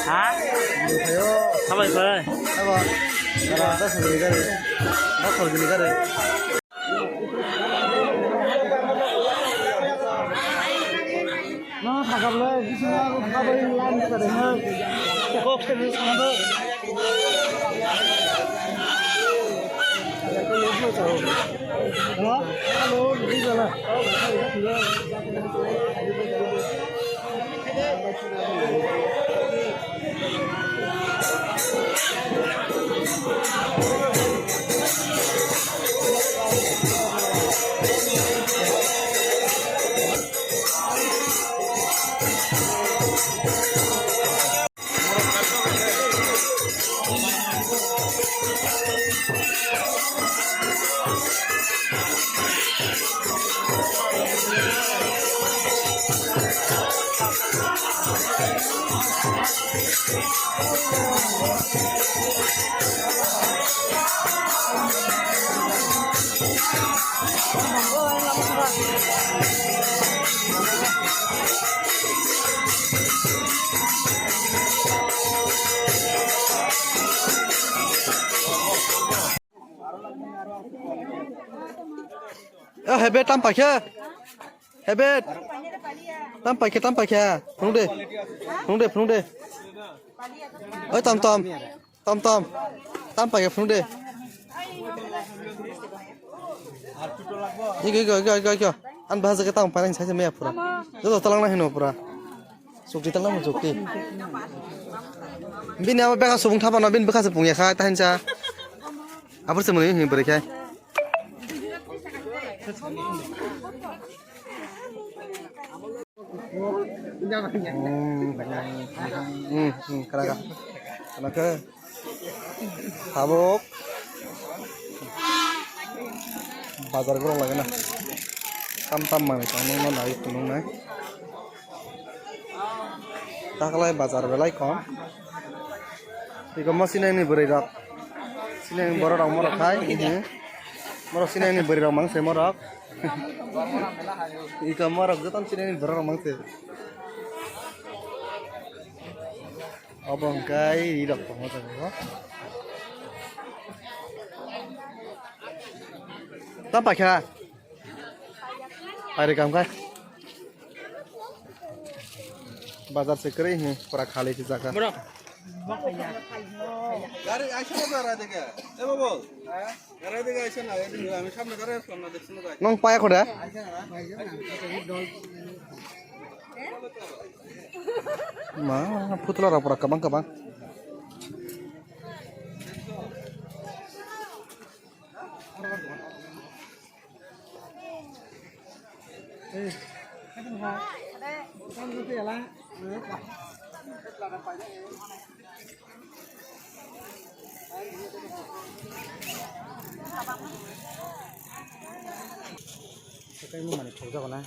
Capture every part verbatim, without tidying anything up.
Ha? Sabai bai. Abo. Abo, das gini gari. Das gini gari. Eh, hebe tam paikha. Hebe. Tam paikha, tam paikha. Phunuk de. Phunuk de, phunuk de. Oi, tam, tam. Tom tom. Tam paikha phunuk de. Iko, iko, iko, iko, iko. An bahasa ke tam paling saya maya pura. Joto talang na hino pura. Sukti talang sukti. Bini abo beka subung thapa no, bini beka se pungya kha tahin cha. Abur se mani hin beri khai. Hmm, hmm, hmm, kara ka. Kana ke? Tabuk bazar borok lagina. Tam tam manwi tongmani nai phunuknai. Taklai bazar belai kom. Twi kom sinai ni bwrwi rok. Sinai ni borok rok morok khai. Morok sinai ni bwrwi rok mang se morok. Iko morok jotono sinai ni borok rok mang se. Obo hwnkhe ri rok tongo jaga o. Tam paikha. Pairi kam khai. Bazar se kwrwi hi pura khali se jaga. Gari aisa na gari dege. E babu. Gari dege aisa na, e dege, ami samne gari aslam na, dekhi na gari. Nong paya khoda? Ma, putla rok pura kabang kabang. Mani thokjago na.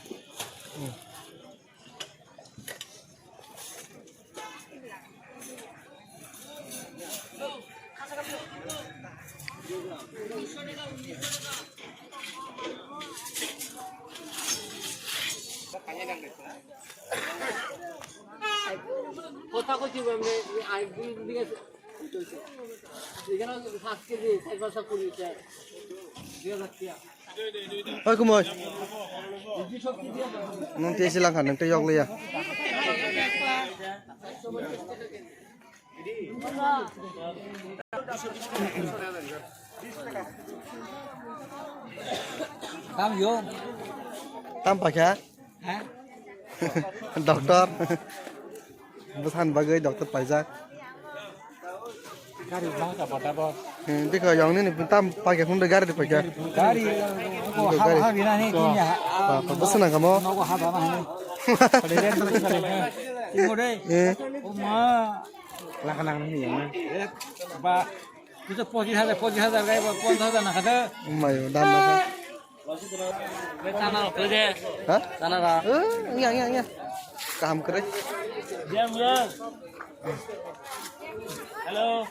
কথা কইছি আমি, আই দুই দিকে এখানে পাঁচ কেজি, চার পাঁচশো কুড়ি, চার, দুই হাজার টাকা। Oi, kumoi. Nung tei silang kha, nung tei yok liya. Tam yo. Tam pakha? Ha? Doctor. Bwsani bagwi doctor paijak. Gari bahasa pada bos. Hmm, dikha yang ni tam pakai pun gari dipakai. Gari ko haba habi na ni tin ya. Apa besenang kamu? Nogo haba mah ni. Pada dia tu kali. Timo deh. Eh. Oma. Lakanang ni ya. Ba. Itu pochishajar, pochishajar gaya, pochishajar nak ada. Mayo dan apa? Tana rok khe de. Ha? Tana rok. Eh, iya, iya, iya. Kaham kere. Diam, diam. Hello.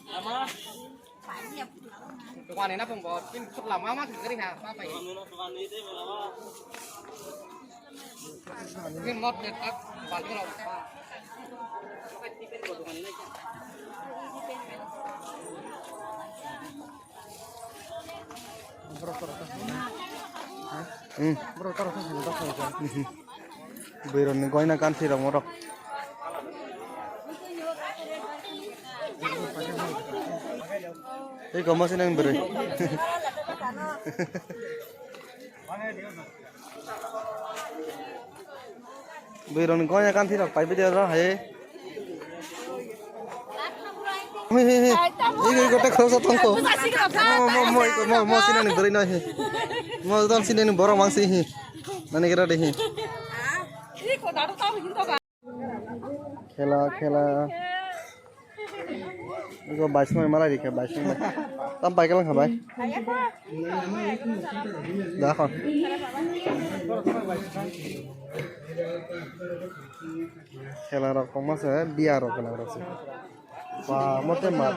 Ama. Tukang ni napung bo, pin suk lama ma kiri ha, apa ini? Pin mot ni tak, balik lo. Hmm. Bwrwi rokni goina kanthi rok morok. Tei komo se nang bwrwi. Bwrwi rokni goina kanthi rok pai bidi oro hai. Hi, hi, hi. Ego, ego, ta khoroksa tongkho. Mo, mo, mo, mo, mo, mo, sinani bwrwi no, hi. Mo, don sinani borok mangsi, hi. Nani kira de, hi. Khela, khela. Ego, baismai malai rikha, baismai. Tam pai kalang kha, bai. Da, khon. Khela rok tongma se, biya rok gwnang rok se. Ba, mote ma.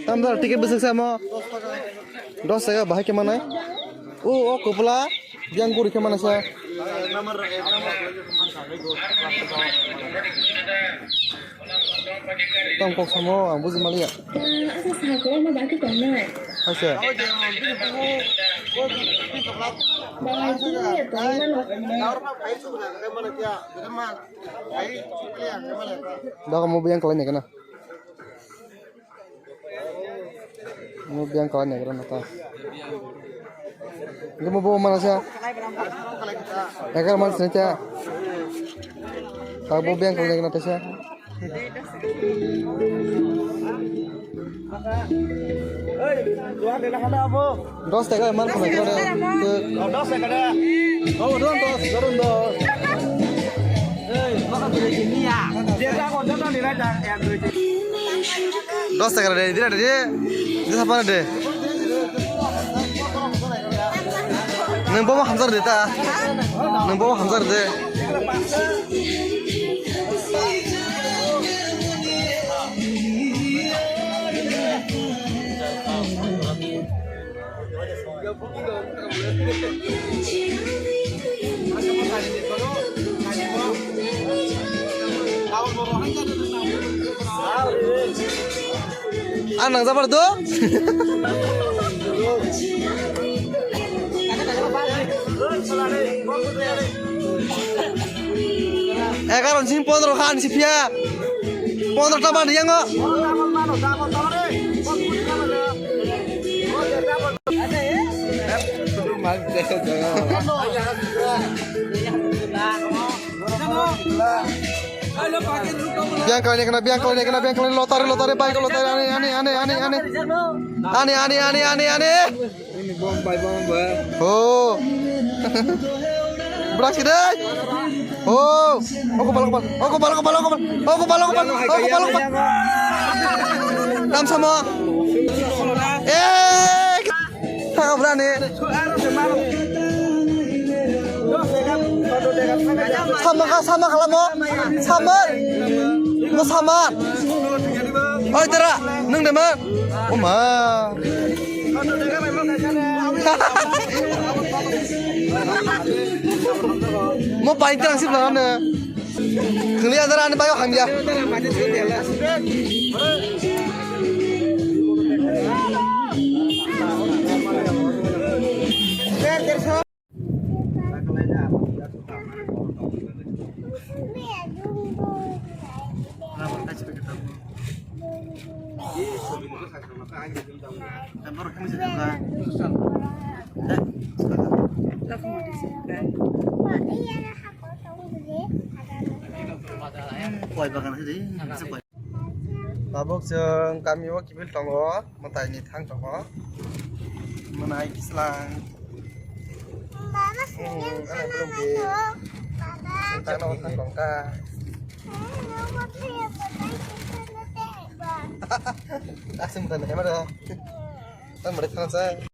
Tam dal ticket bwswk samo. Dos taka bahai khe manai. O, o kupla. Biang guri khe manai sa. Tong kok samo ang buji maliya. Asa sa ko ma ba ki tong nai. Haise. Ba ai tu ya tong na no. Daga mo biang kalai ne kana. Mo biang kalai ne kana ta. Mo bo mana sa. Egar man sini ta. Ta bo biang kalai ne kana ta sa. Dos taka man khna kira de. Dos taka de. Oh, don dos, don dos. Dos taka de, dira de. Disa pana de. Nang bo hamsar de ta. Nang bo hamsar de. Ang nang jabar do. Egaroh ni simi pondro kha ani si phiya. Pondro ta mani yango. Biang kalai kena, biang kalai kena, biang kalai lotari, lotari, bike lotari, ani, ani, ani, ani, ani. Ani, ani, ani, ani, ani. Ini bom pai bom ba. Oh. Beraksi deh. Oh. Ogo bal, ogo bal, ogo bal, ogo bal, ogo bal, ogo bal, ogo bal, ogo bal, ogo bal. Tam sama. Eh. Thang bra ni. Sama ka, sama kalamo. Sama. Mo sama. Oi tera, nung de ma. O ma. Mo pai tera sip la ne. Khli adara ani bai hamya. Koi bagan sidi. Tabuk chwng kami o kiphil tongo, mwtai ni thang tongo. Mwnai kislang. Hmm, ano belum di. Tang no thang tong ka. Asum tan hema da. Tang mare thang sa.